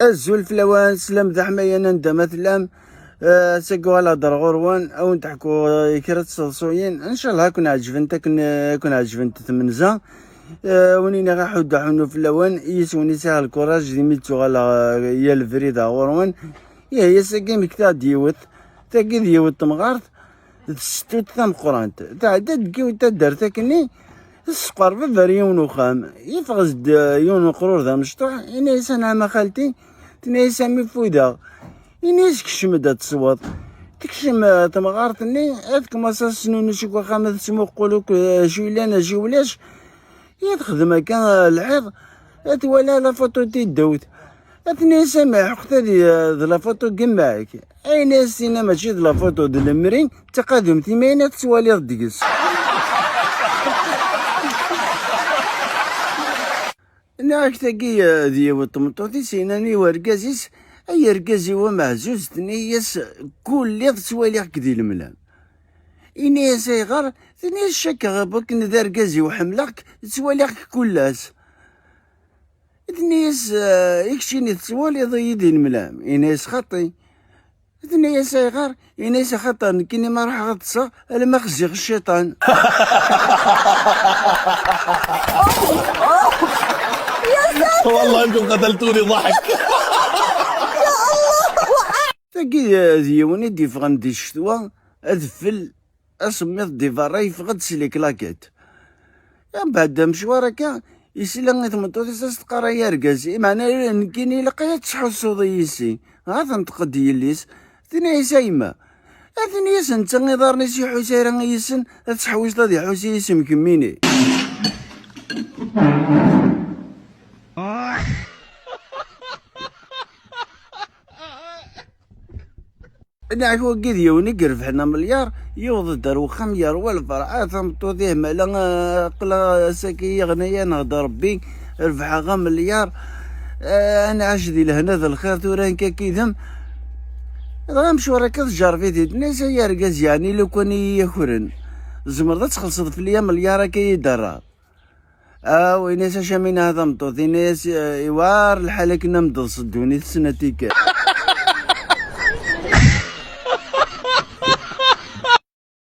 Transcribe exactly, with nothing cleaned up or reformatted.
Azul fell-awen, slam d aḥmayan anda ma tellam. Eh, ass-agi uɣaleɣ-d ar ɣur-wen, ad wen-d-ḥkuɣ, eh, kra n tseḍsuyin. Ncallah ad ken-ɛeǧbent, akken, eh, ad ken-ɛeǧbent tmenza. Eh, win iniɣ aḥuddu aḥunnu fell-awen, yis win isɛa lkuraj, d imi d-tuɣaleɣ, eh, yal brid ar ɣur-wen. Ihi ass-agi mmektaɣ-d yiwet. Tagi d yiwet temɣart, d sstut tameqqrant. Tɛedda-d deg yiwet taddart akkenni, tesseqreb ɣer yiwen uxxam. Yeffeɣ-as-d, eh, yiwen uqrur d amecṭuḥ, yenna-yas: "Anɛam a xalti." Tenna-yas: "Ami ffudeɣ." Ini-as: "Kcem-d ad tesweḍ." Tekcem, eh, temɣart-nni, ad tkemm ass-a tesnunuc deg uxxam, ad tettmuqul akk, eh, acu yellan, acu ulac. I texdem akka, eh, lɛiḍ, ad twala la photo n tiddewt. Ad ten-yas: "Ami ḥuqt ad i-, eh, d la photo n gma-k." Ayen as-tinna mačči d la photo, d lemri, d taqadumt, imi ayen ad tettwaliḍ deg-s. Nniɣ-ak tagi, eh, d yiwet tmeṭṭut-is yennan i urgaz-is: "Ay argaz-iw ameɛzuz," tenna-yas, "kul iḍ ttwaliɣ-k di lemlam." Ini-as: "Ayɣer?" Tenna-yas: "Cakkeɣ wakken d argaz-iw ḥemmleɣ-k, ttwaliɣ-k kul ass." Tenna-yas: "Eh, i keččini tettwaliḍ-iyi di lemlam?" Ini-as: "Xaṭi." Tenna-yas: "Ayɣer?" Ini-as: "Axaṭer nekkini ma ruḥeɣ ad ṭṭseɣ, alamma xziɣ cciṭan." والله انتم قتلتوني ضحك. Tagi d yiwen i d-yeffɣen di ccetwa, adfel, asemmiḍ di berra, yeffeɣ-d s les claquettes. Mbeɛd amecwar akka, yesla i tmeṭṭut-is as-teqqar: "Ay argaz, imeɛna nekkini ilaq ad tḥussuḍ yis-i." Dɣa tenṭeq-d yelli-s, tenna-yas: "A yemma, atan yis netta iḍarren-is iḥus ara yis-sen, ad tḥewwseḍ ad iḥus yis-m kemmini?" Nniɣ-ak wagi d yiwen i irebḥen amelyaṛ, yewweḍ-d ar wexxam, yerwa lferḥ, a tameṭṭut ihmala, ah, aql-aɣ ass-agi yeɣna-yaneɣ-d Rebbi, rebḥeɣ amelyaṛ, ah, ad nɛac di lehna d lxiṛ, tura nekk akkidem. Dɣa amecwar akka tjerreb-it-id, tenna-yas: "Ay argaz, yeɛni lukan i yi-yakren, tzemreḍ ad txellṣeḍ fell-i amelyaṛ akka i yi-d-terraḍ?" Aw, ini-as: "Acamina a tameṭṭut?" Ini-as: "Iwɛer lḥal akken a m-d-teḍṣ ddunit snat tikkal."